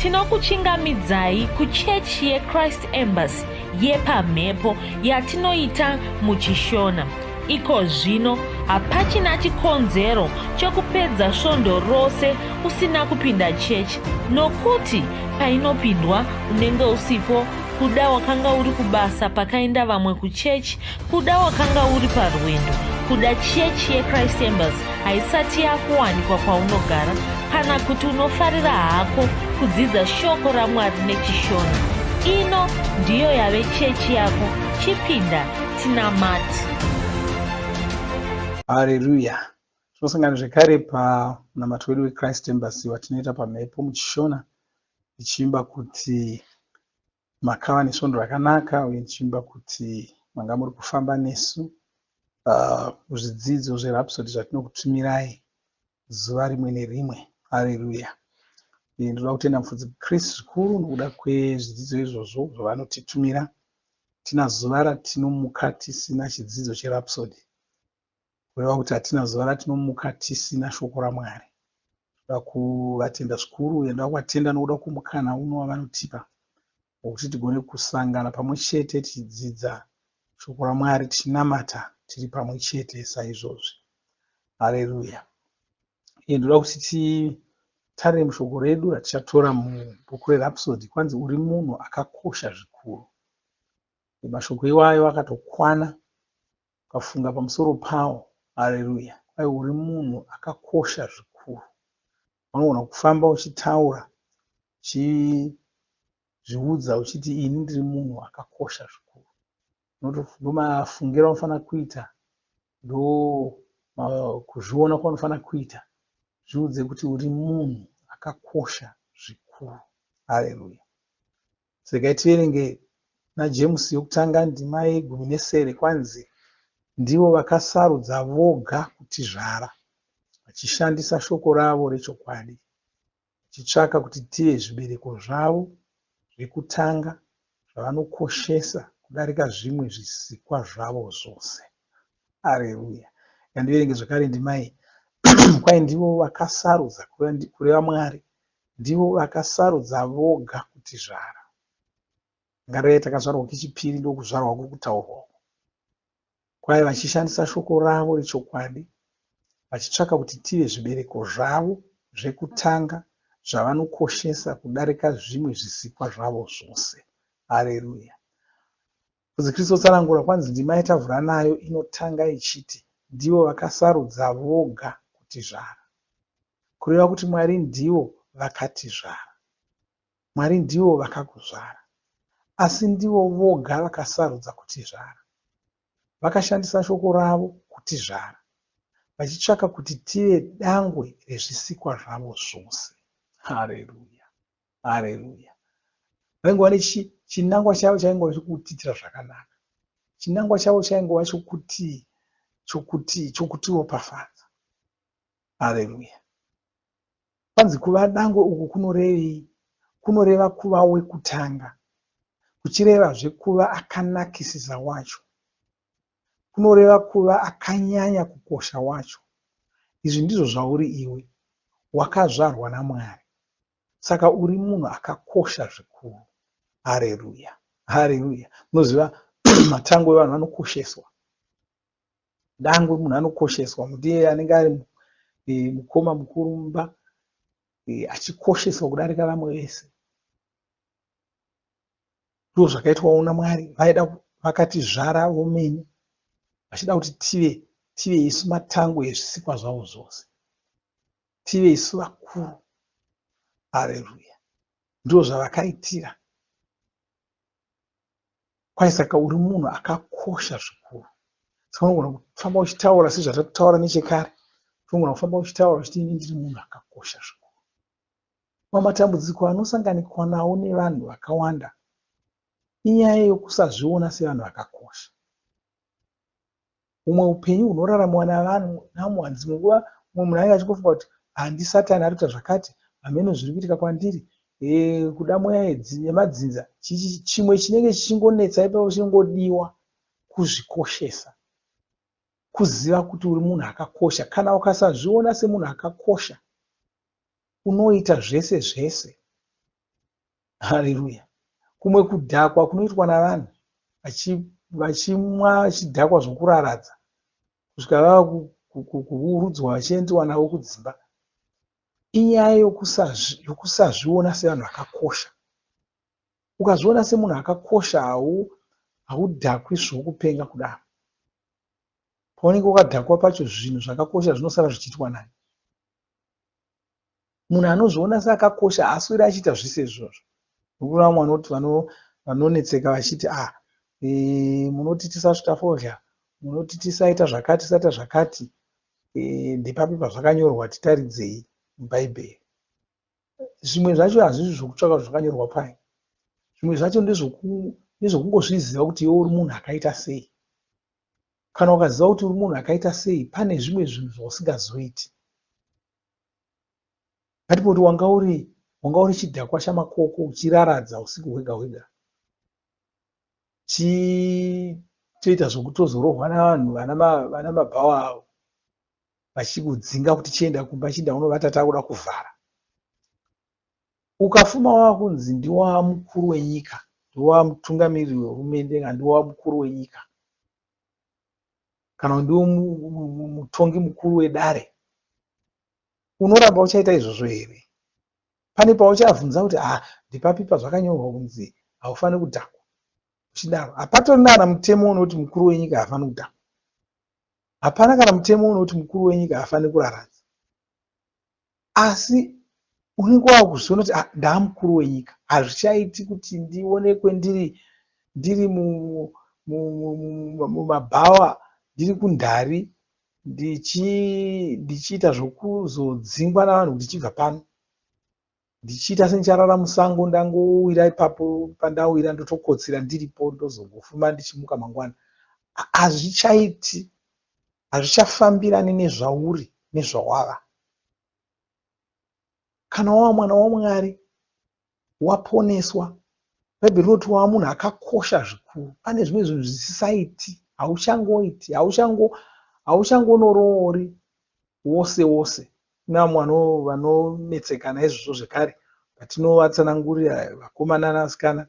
Tinokuchingamidzai kuchechi yeChrist Embassy yepamhepo yatinoita muchiShona. Iko zvino hapachina chikonzero chokupedza svondo rose usina kupinda chechi nokuti painopindwa unenge usipo kuda wakanga uri kubasa pakaenda vamwe kuchechi kuda wakanga uri parwendo kuda chechi yechrist embassy haisati yakuwanikwa kwaunogara kana kuti unofarira hako kudzidza shoko ramwari nechishona ino ndiyo yave chechi yako chipinda tinamati Hareruya. Tinosangana zvekare pamunamato wedu weChrist Embassy watinoita pamhepo muchishona tichiimba kuti makava nesvondo rakanaka uye ndichiimba kuti manga muri kufamba nesu muzvidzidzo zveRhapsody zvatinokutumirai zuva rimwe nerimwe. Hareruya. Ndinoda kutenda mufudzi Chris zvikuru nokuda kwezvidzidzo izvozvo zvavanotitumira. Hatina zuva ratinomuka tisina chidzidzo cheRhapsody. Kureva kuti hatina zuva ratinomuka tisina shoko raMwari. Ndoda kuvatenda zvikuru uye ndoda kuvatenda nokuda kwomukana uno wavanotipa wokuti tigone kusangana pamwe chete tichidzidza shoko raMwari tichinamata tiri pamwe chete saizvozvi. Hareruya. Uye ndoda kuti titarire mushoko redu ratichatora mubhuku reRhapsody kwanzi uri munhu akakosha zvikuru. Mashoko iwayo akatokwana ukafunga pamusoro pawo. Hareruya. Kwai uri munhu akakosha zvikuru. Unogona kufamba uchitaura uchizviudza uchiti ini ndiri munhu akakosha zvikuru. Ndomafungiro aunofanira kuita, ndokuzviona kwaunofanira kuita. Zviudze kuti uri munhu akakosha zvikuru. Hareruya. Regai tiverenge naJemusi yokutanga ndima yegumi nesere kwanzi ndivo vakasarudza voga kutizvara vachishandisa shoko ravo rechokwadi vachitsvaka kuti tive zvibereko zvavo zvekutanga zvavanokoshesa kudarika zvimwe zvisikwa zvavo zvose. Areruya. Ngandiverenge zvakare ndima iyi. Kwai ndivo vakasarudza kureva Mwari Ndivo vakasarudza voga kutizvara. Ngarei takazvarwa kechipiri ndokuzvarwa kuri kutaurwa uku. Kwai vachishandisa shoko ravo rechokwadi, vachitsvaka kuti tive zvibereko zvavo zvekutanga zvavanokoshesa kudarika zvimwe zvisikwa zvavo zvose. Hareruya. Mufudzi Kristu otsanangura kwanzi ndima yatavhura nayo inotanga ichiti ndivo vakasarudza voga kutizvara. Kureva kuti Mwari ndivo vakatizvara. Mwari ndivo vakakuzvara. Asi ndivo voga vakasarudza kutizvara. Vakashandisa shoko ravo kutizvara. Vachitsvaka kuti tive dangwe rezvisikwa zvavo zvose. Hareruya. Hareruya. Vaingova nechinangwa chavo chaingova chokutiitira zvakanaka. Chinangwa chavo chaingova chokuti chokuti chokutiropafadza. Hareruya. Kwanzi kuva dangwe uku kunorevei? Kunoreva kuva wekutanga. Kuchirevazve kuva akanakisisa wacho. Kunoreva kuva akanyanya kukosha wacho. Izvi ndizvo zvauri iwe. Wakazvarwa naMwari. Saka uri munhu akakosha zvikuru. Hareruya. Hareruya. Munoziva matango evanhu vanokosheswa. Dangwe munhu anokosheswa. Ndiye anenge ari mukoma mukuru mumba achikosheswa kudarika vamwe vese. Ndizvo zvakaitwawo naMwari. Vaida vakatizvara vomene vachida kuti tive tive isu matangwe ezvisikwa zvavo zvose. Tive isu vakuru. Hareruya. Ndizvo zvavakaitira. Kwai saka uri munhu akakosha zvikuru. Saka unogona kufamba uchitaura sezvatataura nechekare. Unogona kufamba uchitaura uchiti ini ndiri munhu akakosha zvikuru. Mamwe matambudziko anosanganikwa nawo nevanhu vakawanda inyaya yokusazviona sevanhu vakakosha. Humwe upenyu hunoraramiwa navanhu namwe dzimwe nguva mumwe munhu anenge achingofunga kuti handisatani ari kuita zvakati hameno zviri kuitika kwandiri e, kuda mweya yemadzinza chimwe chinenge chichingonetsa ipapo chinongodiwa kuzvikoshesa kuziva kuti uri munhu akakosha kana ukasazviona semunhu akakosha unoita zvese zvese. Haleluya. Kumwe kudhakwa kunoitwa navanhu vachimwa vachidhakwa zvokuraradza kusvika vava kuurudzwa vachiendiwa navo kudzimba. Inyaya yokusazviona sevanhu vakakosha. Ukazviona semunhu akakosha haudhakwi zvokupenga kudaro. Paunenge wakadhakwa pacho zvinhu zvakakosha zvinosara zvichiitwa nani. Munhu anozviona seakakosha haasweri achiita zvese izvozvo. Nokuri vamwe vanoti vanonetseka vachiti ah, e, munoti tisasvita fodya, munoti tisaita zvakati, tisaita zvakati. E, ndepapi pazvakanyorwa titaridzei muBhaibheri. Zvimwe zvacho hazvisi zvokutsvaka kuti zvakanyorwa pai. Zvimwe zvacho ndezvokungozviziva kuti iwe uri munhu akaita sei. Kana ukaziva kuti uri munhu akaita sei, pane zvimwe zvinhu zvausingazoiti. Ngatimboti wanga uri wanga uri chidhakwa chamakoko uchiraradza usiku hwega hwega. Chitoita zvokutozorohwa navanhu vana mabhawa avo vachikudzinga kuti chienda kumba chienda unovata takuda kuvhara. Ukafuma wakunzi ndiwa mukuru wenyika, ndiwa mutungamiriri wehurumende kana ndiwa mukuru wenyika kana ndiwe mutongi mukuru wedare, unoramba uchaita izvozvo here? Pane pauchavhunza kuti ah, ndepapi pazvakanyorwa kunzi haufaniri kudhakwa uchidaro. Hapatorina kana mutemo unoti mukuru wenyika haafaniri kudhakwa. Hapana kana mutemo unoti mukuru wenyika haafaniri kuraradza. Asi unenge wakuzviona kuti ah, ndaamukuru wenyika hazvichaiti kuti ndionekwe ndiri ndiri mumabhawa ndiri kundari ndichiita zvokuzodzingwa navanhu kuti chibva pano ndichiita sendicharara musango ndangowira ipapo pandawira ndotokotsira ndiripo ndozongofuma ndichimuka mangwana hazvichaiti hazvichafambirani nezvauri nezvawava Kana wava mwana waMwari, waponeswa, Bhaibheri rinoti wava munhu akakosha zvikuru. Pane zvimwe zvinhu zvisisaiti, hauchangoiti, hauchangonoroori wose wose. Kune vamwe vanonetseka naizvozvo zvekare patinovatsanangurira vakomana nevasikana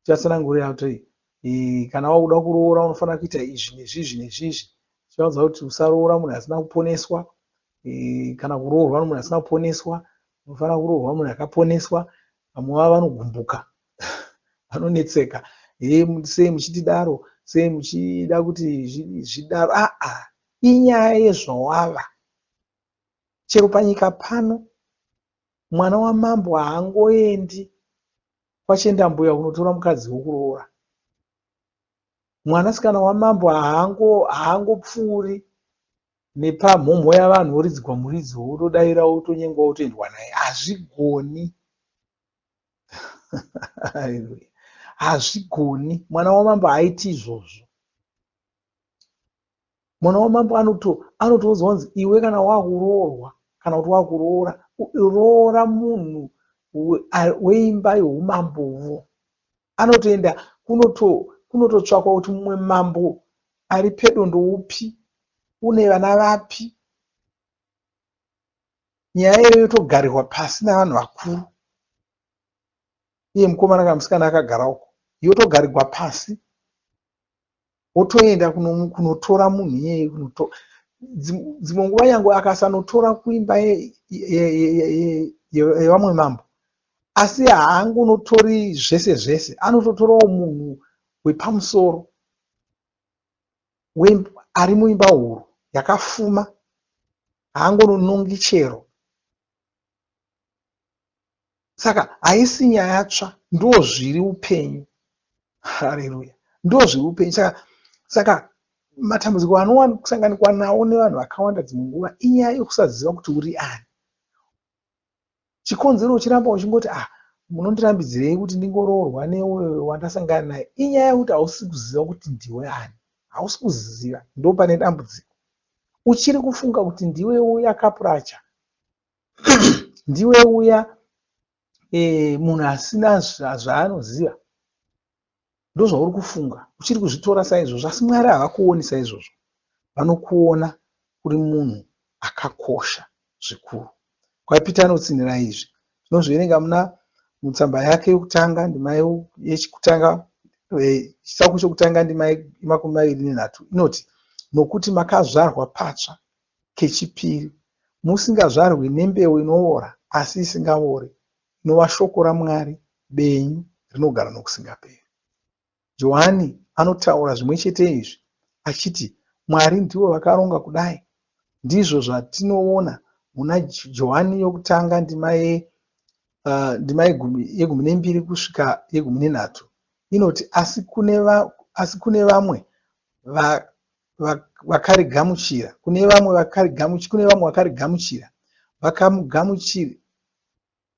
tichivatsanangurira kuti kana wakuda kuroora unofanira kuita izvi nezvizvi nezvizvi. Tichivaudza kuti usaroora munhu asina kuponeswa, kana kuroorwa nomunhu asina kuponeswa, unofanira kuroorwa munhu akaponeswa. Vamwe vavo vanogumbuka, vanonetseka, hee sei muchitidaro, sei muchida kuti zvidaro. Aa, inyaya yezvawava. Chero panyika pano, mwana wamambo haangoendi kwaChendambuya kunotora mukadzi wokuroora. Mwanasikana wamambo haangopfuuri nepamhomho yavanhu woridzigwa muridzo wotodaira wotonyengwa wotoendwa naye. Hazvigoni. Haleluya. Hazvigoni. Mwana wamambo haaiti izvozvo. Mwana wamambo anotoudzwa kunzi iwe kana wakuroorwa kana kuti wakuroora roora munhu weimba youmambovo. Anotoenda kunototsvakwa kuti mumwe mambo ari pedo ndoupi, une vana vapi. Nyaya iyoyo yotogarirwa pasi navanhu vakuru. Iye mukomana kana musikana akagara uko, yotogarirwa pasi wotoenda kunotora munhu iyeye dzimwe nguva nyangwe akasanotora kuimba yevamwe mambo asi haangonotori zvese zvese anototorawo munhu wepamusoro ari muimba huru yakafuma haangononongi chero Saka haisi nyaya tsva, ndozviri upenyu. Haleluya, ndozviri upenyu. Saka, saka matambudziko anosanganikwa nawo nevanhu vakawanda dzimwe nguva inyaya yokusaziva kuti uri ani. Chikonzero uchiramba uchingoti ah, munondirambidzirei kuti ndingoroorwa neuyo wandasangana naye, inyaya yekuti hausi kuziva kuti ndiwe ani, hausi kuziva, ndopane dambudziko. Uchiri kufunga kuti ndiwe uya kapuracha ndiwe uya e, munhu asina zvaanoziva ndozvauri kufunga uchiri kuzvitora saizvozvo asi mwari havakuoni saizvozvo vanokuona uri munhu akakosha zvikuru kwaPita anotsinhira izvi tinozviverenga muna Mutsamba yake yokutanga ndima yechikutanga chitsauko chokutanga ndima yemakumi maviri nenhatu inoti, Nokuti makazvarwa patsva kechipiri, musingazvarwi nembeu inoora asi isingaori, inova shoko raMwari benyu rinogara nokusingaperi. Johani anotaura zvimwe chete izvi achiti Mwari ndivo vakaronga kudai. Ndizvo zvatinoona muna Johani yokutanga ndima ye ndima yegumi yegumi nembiri kusvika yegumi nenhatu inoti asi kune va, asi kune vamwe va, va, vakarigamuchira kune vamwe vakarigamuchira kune vamwe vakarigamuchira vakamugamuchira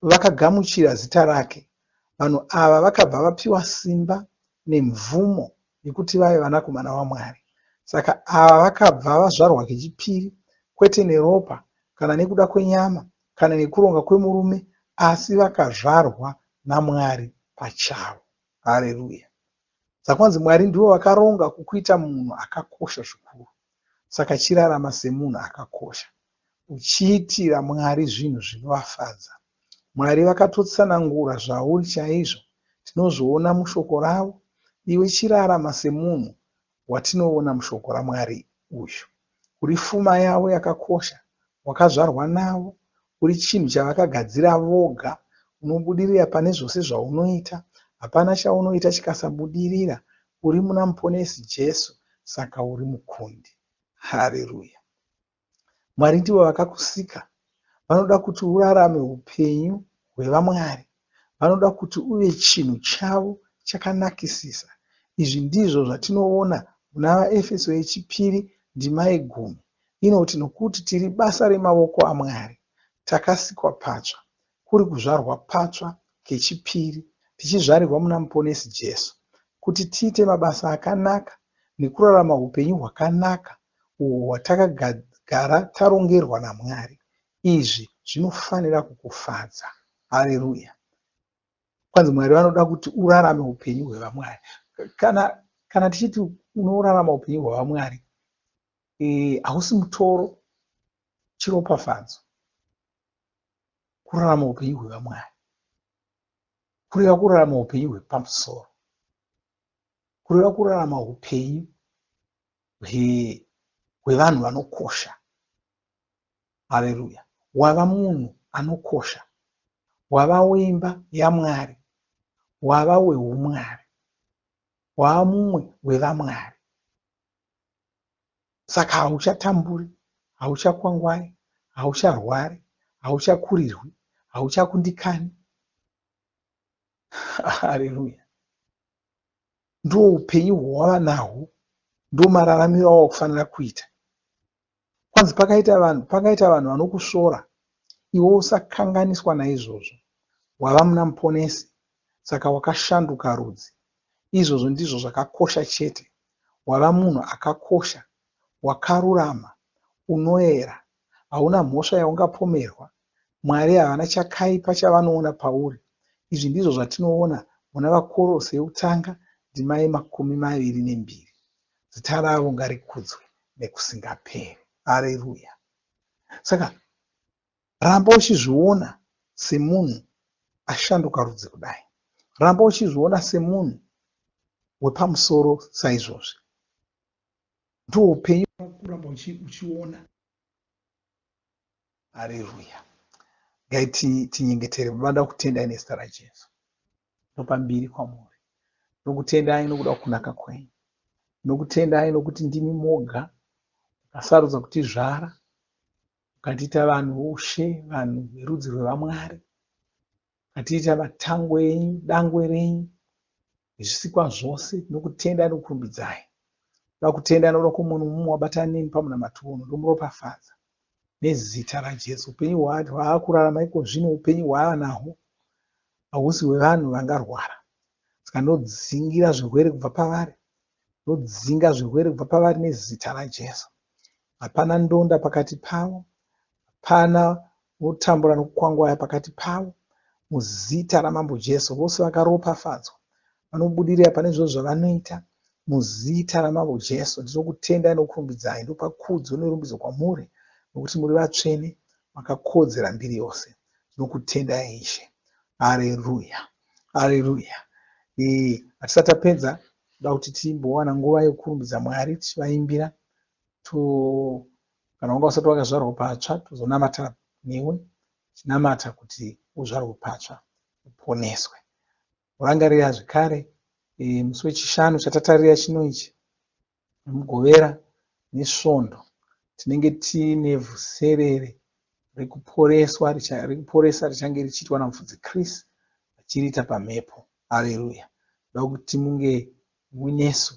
vakagamuchira zita rake. Vanhu ava vakabva vapiwa simba nemvumo yekuti vave vanakomana vaMwari. Saka ava vakabva vazvarwa kechipiri, kwete neropa, kana nekuda kwenyama, kana nekuronga kwemurume, asi vakazvarwa naMwari pachavo. Hareruya! Saka kwanzi Mwari ndivo vakaronga kukuita munhu akakosha zvikuru. Saka chirarama semunhu akakosha. Uchiitira Mwari zvinhu zvinovafadza. Mwari vakatotsanangura zvauri chaizvo. Tinozviona mushoko ravo. Iwe chirarama semunhu watinoona mushoko raMwari uyu. Uri fuma yavo yakakosha. Wakazvarwa navo. Uri chinhu chavakagadzira voga. Unobudirira pane zvose zvaunoita. Hapana chaunoita chikasabudirira. Uri muna Muponesi Jesu saka uri mukundi. Hareruya. Mwari ndivo vakakusika. Vanoda kuti urarame hupenyu hweVamwari. Vanoda kuti uve chinhu chavo chakanakisisa. Izvi ndizvo zvatinoona muna VaEfeso yechipiri ndima yegumi. Inoti, Nokuti tiri basa remavoko aMwari, takasikwa patsva, kuri kuzvarwa patsva kechipiri, tichizvarirwa muna Muponesi Jesu, kuti tiite mabasa akanaka nekurarama hupenyu hwakanaka uhwo hwatakagara tarongerwa naMwari. Izvi zvinofanira kukufadza. Hareruya! Kwanzi Mwari vanoda kuti urarame upenyu hwevaMwari. Kana, kana tichiti unorarama upenyu hwevaMwari, e, hausi mutoro, chiropafadzo kurarama upenyu hwevaMwari. Kureva kurarama upenyu hwepamusoro. Kureva kurarama upenyu hwevanhu vanokosha. Hareruya! Wava munhu anokosha. Wava weimba yaMwari. Wava wehumwari. Wava mumwe wevaMwari. Saka hauchatamburi, hauchakwangwai, haucharwari, hauchakurirwi, hauchakundikani. Hareruya! Ndiwo upenyu hwawava nahwo, ndiwo mararamiro awava kufanira kuita. Kwanzi pakaita vanhu, pakaita vanhu vanokusvora, iwe usakanganiswa naizvozvo. Wava muna Muponesi, saka wakashanduka rudzi. Izvozvo ndizvo zvakakosha chete. Wava munhu akakosha, wakarurama, unoera, hauna mhosva yaungapomerwa. Mwari havana chakaipa chavanoona pauri. Izvi ndizvo zvatinoona muna VaKorose yokutanga ndima yemakumi maviri nembiri. Zita ravo ngarikudzwe nekusingaperi. Areruya. Saka ramba uchizviona semunhu ashanduka rudzi kudai. Ramba uchizviona semunhu wepamusoro saizvozvi. Ndiwo upenyu kuramba uchiona. Areruya. Ngai tinyengetere. Baba ndakutendai nezita raJesu. Ndopa mbiri kwamuri. Ndokutendai nokuda kwokunaka kwenyu. Ndokutendai nokuti ndimi moga makasarudza kutizvara mukatiita vanhu voushe, vanhu verudzi rwevaMwari. Mukatiita matangwe enyu, dangwe renyu, nezvisikwa zvose. Tinokutendai nokukurumbidzai. Ndoda kutenda nokuda kwomumwe nomumwe wabatana neni pamunamato uno. Ndomuropafadza nezita raJesu. Upenyu hwaakurarama iko zvino, upenyu hwaava nahwo hausi hwevanhu vangarwara. Saka ndodzingira zvirwere kubva pavari. Ndodzinga zvirwere kubva pavari nezita raJesu. Hapana ndonda pakati pavo. Hapana unotambura nokukwangwaya pakati pavo. Muzita raMambo Jesu, vose vakaropafadzwa, vanobudirira pane zvose zvavanoita. Muzita raMambo Jesu, ndinokutendai nokukurumbidzai. Ndopa kudzo nerumbidzo kwamuri, nokuti muri vatsvene, makakodzera mbiri yose. Ndinokutendai Ishe. Hareruya. Hareruya. Hatisati tapedza, toda kuti timbowana nguva yekurumbidza Mwari tichivaimbira. To kana wanga usati wakazvarwa patsva, tozonamata newe, tichinamata kuti uzvarwe patsva, uponeswe. Worangarira zvekare musi weChishanu chatatarira chino ichi, neMugovera neSvondo tinenge tiine vhuserere rekuporeswa rekuporesa richange richiitwa naMufudzi Chris vachiriita pamhepo. Hareruya. Ndoda kuti munge munesu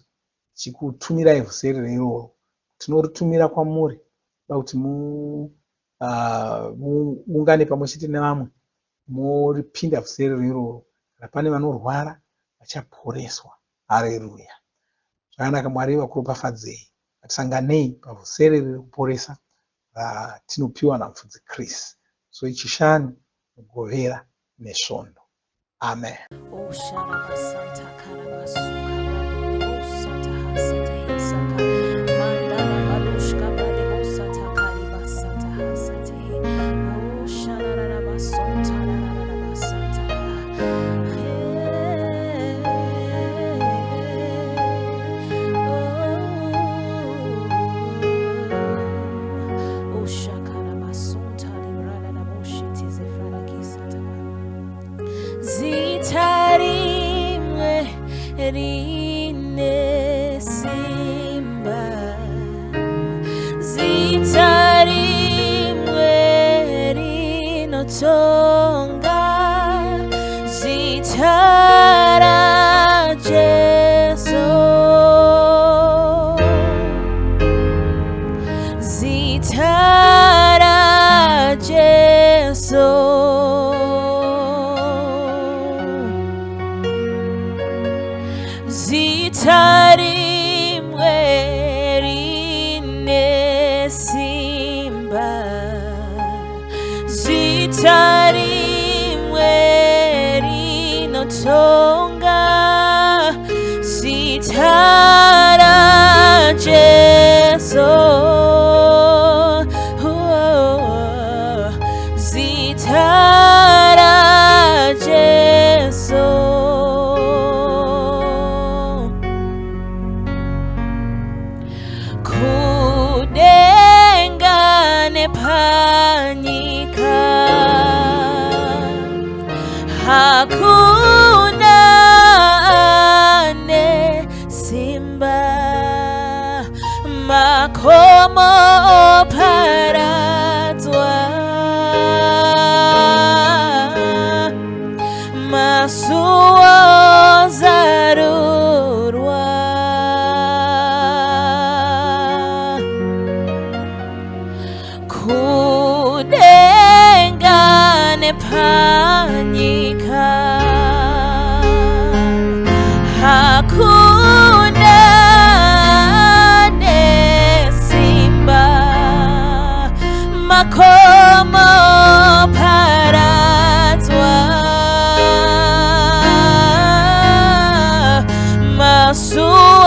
tichikutumirai vhuserere iroro. Tinoritumira kwamuri ndoda kuti muungane pamwe chete nevamwe moripinda vhuserere iroro. Kana pane vanorwara vachaporeswa. Hareruya. Zvakanaka Mwari vakuropafadzei. Ngatisanganei pavhuserere rekuporesa ratinopiwa naMufudzi Chris. So iChishanu, Mugovera neSvondo. Amen. Oh, sharabasanta karabasuka bradebosata hasata hesaka mandara badushka bradebosata karibasata hasate oh shararabasonta rarabasata. Oh shakarabasonta librada Zita rimwe rine simba, zita rimwe rinotonga, zita raJesu, zita raJesu. Zita rimwe rine simba, zita rimwe rinotonga, zita raJesu, oh, zita raJesu. Kudenga nepanyika hakuna ane simba, makomo oparadzwa, masuo ozarurwa. Kudenga nepanyika hakuna ane simba, makomo oparadzwa, masuo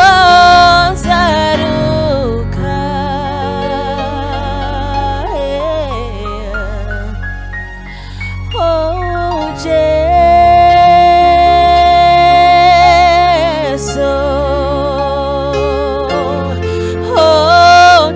ozaruka. Oh, Jesu, oh,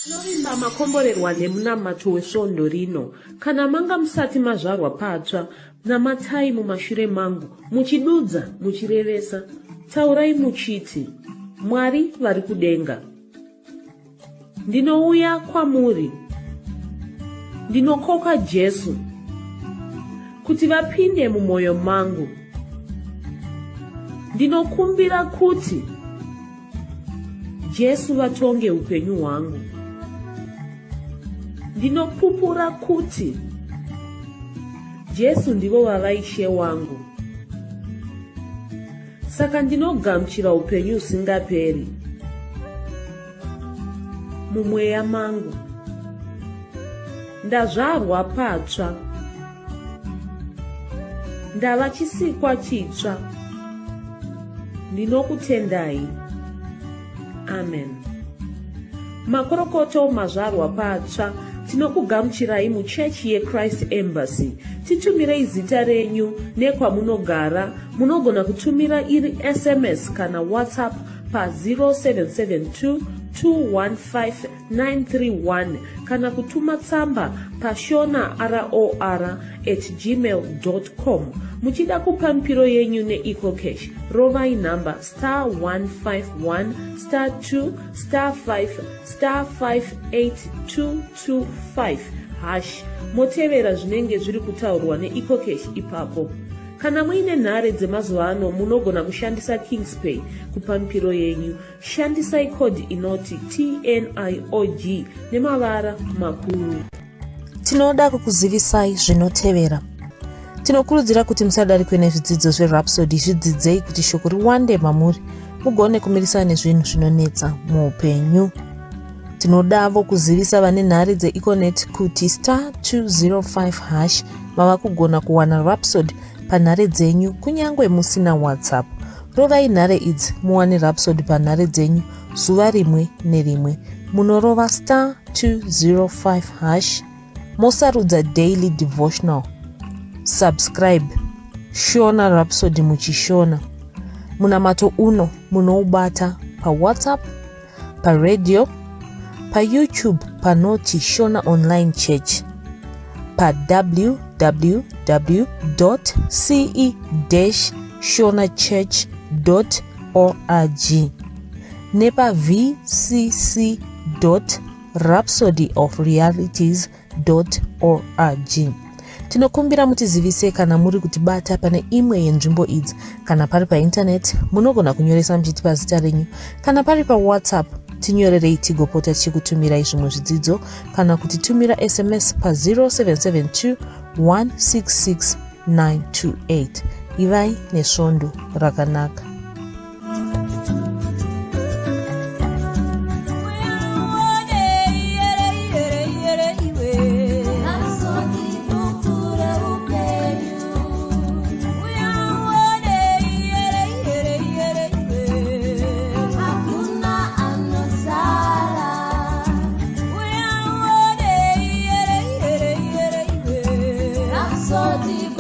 Tinovimba makomborerwa nemunamato wesvondo rino. Kana manga musati mazvarwa patsva, namatai mumashure mangu, muchidudza, muchirevesa. Taurai muchiti, Mwari vari kudenga. Ndinouya kwamuri. Ndinokoka Jesu kuti vapinde mumwoyo mangu. Ndinokumbira kuti Jesu vatonge upenyu hwangu. Ndinopupura kuti Jesu ndivo vava Ishe wangu. Saka ndinogamuchira upenyu husingaperi mumweya mangu. Ndazvarwa patsva. Ndava chisikwa chitsva. Ndinokutendai. Amen. Makorokoto mazvarwa patsva tinokugamuchirai muchechi yeChrist Embassy. Titumirei zita renyu nekwamunogara. Munogona kutumira iri SMS kana WhatsApp pa 0772 215 931 kana kutuma tsamba pashona ror at gmail com. Muchida kupa mipiro yenyu neEcoCash, rovai nhamba star 151 star 2 star 5 star 58225 hash motevera zvinenge zviri kutaurwa neEcoCash ipapo. Kana muine nhare dzemazuva ano munogona kushandisa Kingspay kupa mipiro yenyu. Shandisai code inoti TNIOG nemavara makuru. Tinoda kukuzivisai zvinotevera. Tinokurudzira kuti musadarikwe nezvidzidzo zveRhapsody, zvidzidzei kuti shoko riwande mamuri mugone kumirisana nezvinhu zvinonetsa muupenyu. Tinodavo kuzivisa vane nhare dzeEconet kuti star 205 hash mava kugona kuwana Rhapsody panhare dzenyu kunyange musina WhatsApp. Rovai nhare idzi muwane Rhapsody panhare dzenyu zuva rimwe nerimwe. Munorova star 205 hash mosarudza daily devotional. Subscribe Shona Rhapsody muchishona. Munamato uno munoubata paWhatsApp, paradio, paYouTube panoti Shona Online Church, pa www.ce-shonachurch.org nepa vcc.rhapsodyofrealities org. Tinokumbira mutizivise kana muri kutibata pane imwe yenzvimbo idzi. Kana pari paintaneti, munogona kunyoresa muchitipa zita renyu. Kana pari paWhatsApp, tinyorerei tigopota tichikutumirai zvimwe zvidzidzo kana kutitumira SMS pa 0772 166 928. Ivai nesvondo rakanaka. Rhapsody.